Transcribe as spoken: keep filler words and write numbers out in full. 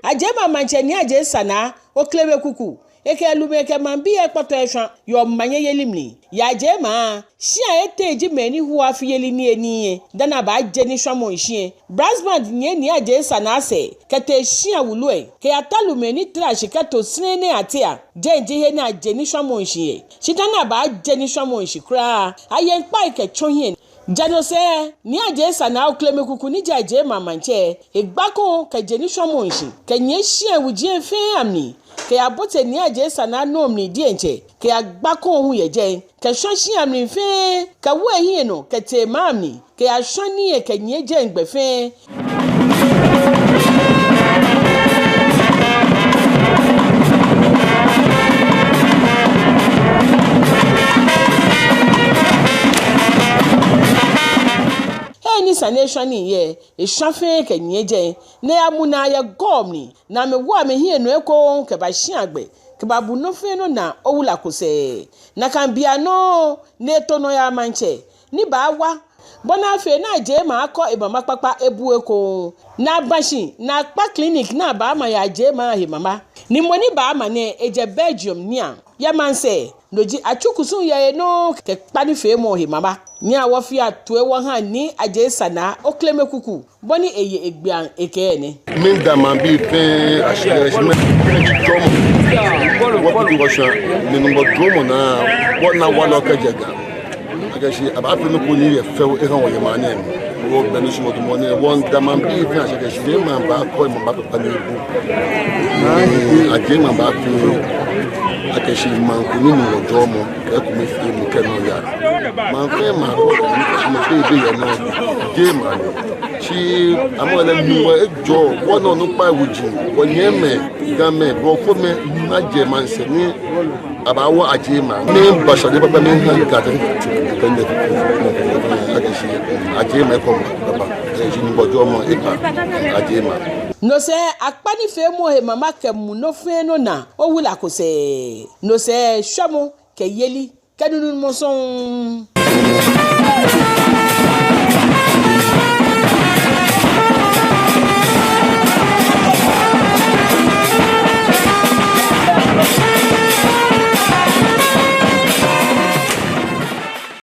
Adjei Maŋ Maŋtsɛ Nii Adjei Sanaa Okleme Kuku, ekɛ lumɛi kɛ maŋbii ekpɔtɔ eshwã yɛ omanyeyeli mli. Yɛ Adjei Maŋ, shia etɛ ji mɛi ni hoɔ afi yeli niyenii lɛ, dani abaaje nishwamɔ lɛ shishi lɛ. Brass Band nyiɛ Nii Adjei Sanaa sɛɛ kɛtee shia wulu lɛ, kɛyata lumɛi ni tara shi kɛto Srene Atia. Jɛi ji he ni aje nishwamɔ lɛ shishi lɛ. Shi dani abaaje nishwamɔ lɛ shishi kwraa, aye ŋkpai kɛtsɔ hiɛ. Ja no sɛɛ, Nii Adjei Sanaa Okleme Kuku ni ji Adjei Maŋ Maŋtsɛ, egba kɔŋ kɛje nishwamɔ lɛ shishi, kɛnyiɛ shia wuji lɛ fɛɛ amli, kɛyabote Nii Adjei Sanaa nɔ mli diɛŋtsɛ, kɛyagba kɔŋ hu yɛ jɛi, kɛshwã shia mli fɛɛ, kɛwo ehiɛ nɔ kɛtee maŋ mli, kɛyashwã nii lɛ kɛnyiɛ jɛi gbɛ fɛɛ. He ni sa ni eshwã nii yɛ, eshwã fɛɛ kɛnyiɛ jɛi, ni eyamu naa yɛ gɔŋ mli, ni amɛwo amɛhiɛ nɔ ekoŋŋ kɛba shia gbɛ, kɛbabu nɔ fɛɛ nɔ naa owula Kosɛɛ. Nakai beiaŋ nɔŋŋ ni eto nɔ eha maŋtsɛ ni baawa, bɔ ni afee ni Adjei Maŋ akɔ emama kpakpa ebu ekoŋŋ. Ni aba shi ni akpa clinic ni abaama yɛ Adjei Maŋ he mama. Ni mɔ ni baama nɛɛ ejɛ Belgium niiaŋ. Yɛ maŋsɛɛ, no ji atsu kusum yɛ he nɔŋŋ kɛkpa nifeemɔ he mama. Ni wɔfea toi wɔha Nii Adjei Sanaa Okleme Kuku, bɔ ni eye egbeaŋ ekɛɛ nɛ. Miida maŋbii fɛɛ shi akɛ shi amɛjɔɔmɔ. Wɔkpɛtɛ wɔshwã, ni Nyɔŋmɔ duromɔ naa, wɔna wala kɛjɛ Ga. Akɛ shi abaafee nɔ ko ni yɔɔ fɛo eha wɔ yɛ maŋ nɛɛ mli. Wɔbɛ nɔ shi wɔdumɔ nɛɛ, wɔmiida maŋbii fɛɛ shi akɛ shi Adjei Maŋ baakɔ emama kpakpa ni ebu. Ni Adjei Maŋ baafee akɛ shi maŋ ko ni Nyɔŋmɔ jɔɔmɔ, kɛ ekomefeemɔ kɛ nɔyaa. Maŋ fɛɛ maŋ ko ni kɛ shi mɔ fɛɛ be yɛ nɔ, Adjei Maŋ ni. Shi amɛ lɛ Nyɔŋmɔ ejɔɔ, wɔnɔ onukpai wuji, wɔnyɛmimɛi, Gamɛi, Blɔfomɛi, ni ajɛ maŋsɛɛ ni abaawo Adjei Maŋ. Miiba shi ni papa miiha Ga akɛ shi Adjei Maŋ ekɔ mɔ papa, akɛ shi Nyɔŋmɔ jɔɔmɔ eba Adjei Maŋ. No sɛɛ akpa nifeemɔ he mama kɛmu nɔ fɛɛ nɔ naa owula Kosɛɛ. No sɛɛ shwɛmɔ kɛ yeli kɛ nunumɔ sɔŋŋ.